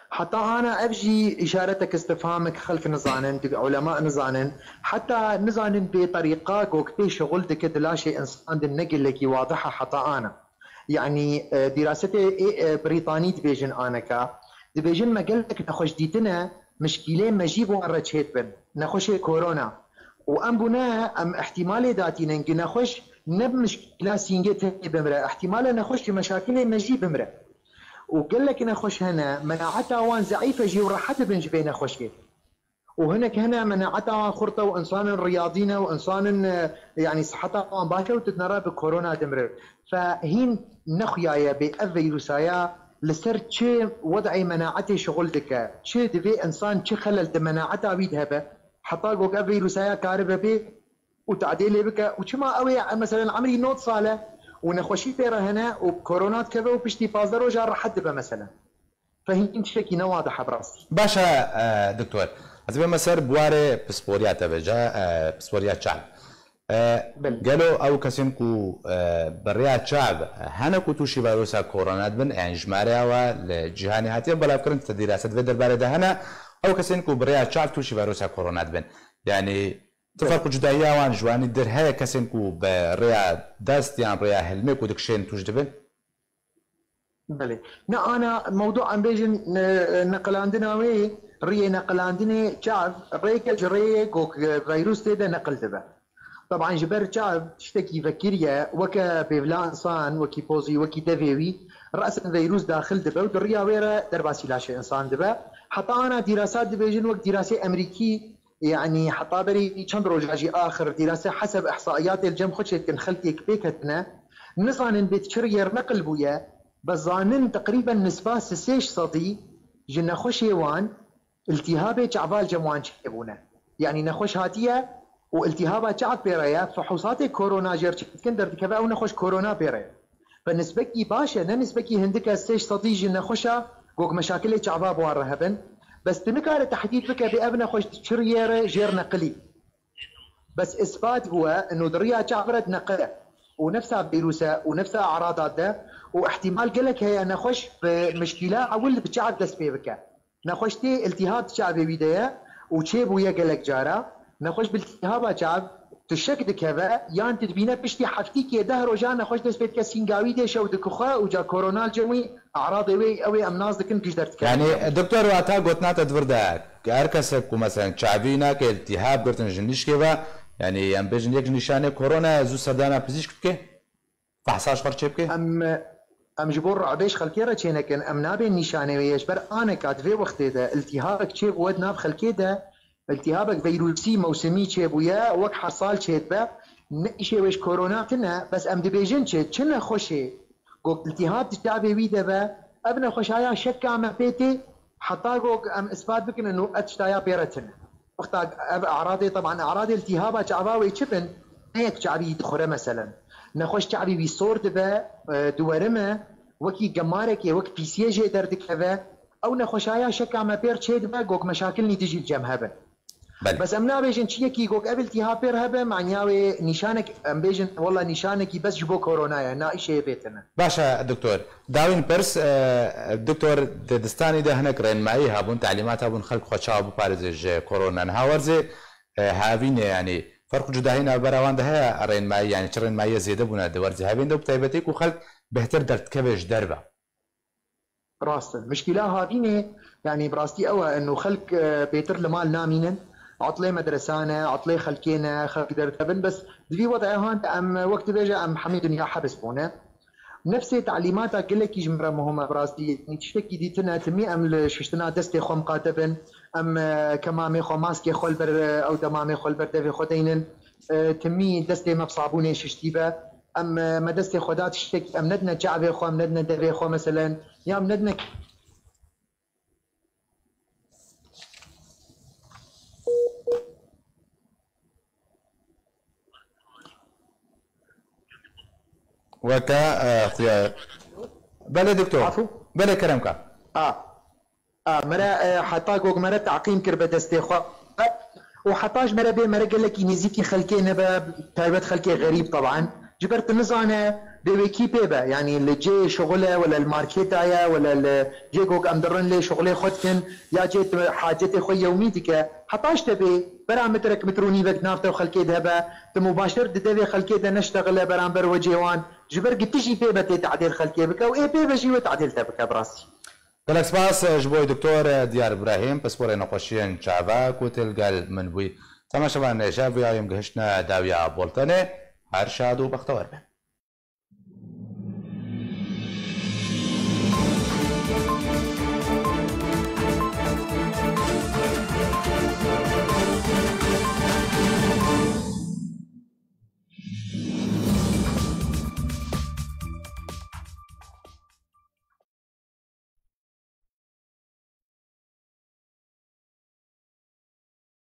Heta ana ev jî îşaretek istifhamek xelk nizanin, di ulema nizanin, heta nizanin bê terîqa ku pê şixul dike di laşê însan de ne gelekî wadih e heta ana. Yanî, e, dîrasetê ê, e, Brîtanî dibêjin aneka, dibêjin me gelek nexweş dîtine, mişkîlê me jî bi wan re çêdibin, nexweşê korona. Û em bûne, em îhtîmalê datînin ku nexweş ne bi mişkîla sîngê tenê bimire, îhtîmale nexweş ji meşakilê me jî bimire. Û gelek nexweş hene, menaeta wan zeîf e jî û rehet dibin ji vê nexweşê. Û hinek hene, menaeta wan xurt e û insanên riyadî ne û insanên, e, yanî siheta wan baş e û tu dinere bi korona dimirin. Fe hîn nexuyaye bê ev vîrusa ya li ser çi wed'ê menaetê şixul dike, çi divê insan çi xelel di menaeta wî de hebe, heta ku ev vîrusa ya karibe bê û tadê lê bike. Û çima ew ê, meselen, emrî nod sal e û nexweşî pê re hene û korona dikeve û piştî pazdeh roja rehet dibe, meselen. Fehîm tiştekî ne wadih e bi rastî. Baş e, e, doktor. Ez bême ser buwarê pisporiya te vêca, e, pisporiya çav. E, Belê. Gelo ew kesên ku, e, bi rêya çav hene ku tûşî vîrusa korona dibin, yani jimareya we li cîhanê hatiye belavkirin, tu dîraset vê derbarê de hene, ew kesên ku bi rêya çav tûşî vîrusa korona dibin. Yani Ti ferq û cudayiya wan ji wanî dir heye kesên ku bi rêya dest yan rêya hilmê ku dikişên tûş dibin? Belê. Ne ana mewdu em bêjin, ne-, neqilandina wê, riyê neqilandinê çav, rêke ji rêyê ku vîrus tê de neqil dibe. Teban ji ber çav tiştekî vekirî ye, weke bêvla însan, wekî pozî, wekî devê wî, resmen veyrûs daxil dibe û di riya wê re derbasî laşê însan dibe. Heta ana dîrasa dibêjin wek dîrasê Emerîkî, yanî heta berî çend roja jî axir dîrase heseb îhsaiyatê li cem xwe çêdikin, xelkê pêk ketine, nizanin bê çi riyê neqil bûye, bes zanin teqrîben nisba sisêj sedî ji nexweşê wan, îltîhabê çava li cem wan çêbûne. Yanî nexweş hatiye û îltîhaba çav pê re ye, fihûsatê korona jê re çêdikin derdikeve ew nexweş korona pê re ye. Bi nisbekî baş e, ne nisbekî hindik e, sêj sedî ji nexweşa gog meşakilê çava bi wan re hebin. Bes tu nikare tehdîd bike bê ev nexweş di çi riyê re jê re neqilî. Bes îspat bûye ino di riya çav re dineqile û nefsa vîrûs e û nefsa e'rada de û ihtimal gelek heye nexweş bi mişkîla ewil bi çav dest pê bike. Nexweş tê îltîhab di çavê wî de ye û çêbûye gelek cara. Nexweş bi îltîhaba çav, tu şek dikeve yan tu dibîne piştî heftîkê deh rojan nexweş dest pê dike sînga wî dêşe û dikixwe û ca korona li cem wî, e'radê wê ew ê em nas dikin giş derdikeve. Yanî doktor, wata gotina te di vir de, her kesek ku meselen çavî nake îltîhab girtin ji nişkê ve, yanî em bêjin yek ji nîşanê korona ye, zû serdana pizîşk bike? Fehsa ji xwe re çêbike? Em, em ji bo ru'bê ji xelkê re çênekin, em nabên nîşanê wê ye. Ji ber aneka di vê wextê de îltîhabek çêbûye di nav xelkê de, îltîhabek veyrûsî mewsimî çêbûye, wek her sal çêdibe. Ne îşê wê ji korona tune, bes em dibêjin çi, çi nexweşê ku îltîhab di çavê wî de be, ev nexweşaya şeka me pê tê, heta ku em îspat bikin ino ev tiştaya pê re tune. Wexta ev e'radê, teban e'radê îltîhaba çava wê çi bin? Ne yek çavî dixure meselen. Nexweş çavî wî sor dibe, e, diwerime, wekî gemarekê, wek pîsiyê jê derdikeve. Ew nexweşaya şeka me pê re çêdibe, gog meşakilnî dijî li cem hebin. Belê. Bes em nabêjin çi yekî gog ev îltîhab pê re hebe, manya wê nîşanek, em bêjin, wela nîşanekî bes ji bo korona ye, na îşê yê pê tune. Baş e, doktor. Dawîn pirs, e, doktor, di distanî de hinek rênmayî hebûn, telîmat hebûn, xelk xwe çawa biparêze ji korona. Niha werzê, e, havînê, yanî ferq û cudahî navbera wan de heye rênmayî, yanî çi rênmayî zêde bûne di werzê havîn de û bi taybetî ku xelk bêhtir derdikeve ji derve. Rast e. Mişkîla havînê, yanî bi rastî ew e, ino xelk, e, bêtir li mal namînin. Etlê medresan e, etlê xelkê ne, xelk derdikevin. Bes di vî wedê han de em, wek dibêje, em hemî dinya hebs bûne. Nefsê telîmata gelekî ji min re muhim e bi rastî. Yanî tiştekî dîtin e, timî em li şiştina destê xwe miqate bin. Em, e, kemamê xwe, maskê xwe li ber, e, ew demamê xwe li ber devê xwe deynin. E, timî destê me bi sabûnê şiştî be. Em, e, me destê xwe da tiştekî, em nedine çavê xwe, em nedine devê xwe meselen. Ya em nedine Weke, e, xuya. Belê doktor. Afû? Belê kerem ka. A. A, mere, e, heta gog mere teqîm kir be destê xwe. Û heta ji mere bê mere gelekî nêzîkî xelkê nebe, taybet xelkê xerîb teban. Ji ber tu nizane bê wê kî pê be. Yanî li cê şixul e, wele li markêta ye, wele li cê gog em dirin lê şixulê xwe dikin, ya cê tu hacetê xwe yewmî dike. Heta ji te bê, bera mitrek, mitr û nîvek di nav te û xelkê de hebe, tu mubaşir di devê xelkê de neştexile beramber wecê wan. Ji ber gi tu jî pê be tê tedêl xelkê bike û ê pê be jî wê tedêl te bike bi rastî. Gelek spas ji bo doktor Diyar Îbrahîm, pisporê nexweşiyên çava ku til gel min bûyî. Temaşevan, ji vêya em gihiştine dawiya boltenê. Her şad û bextewer be.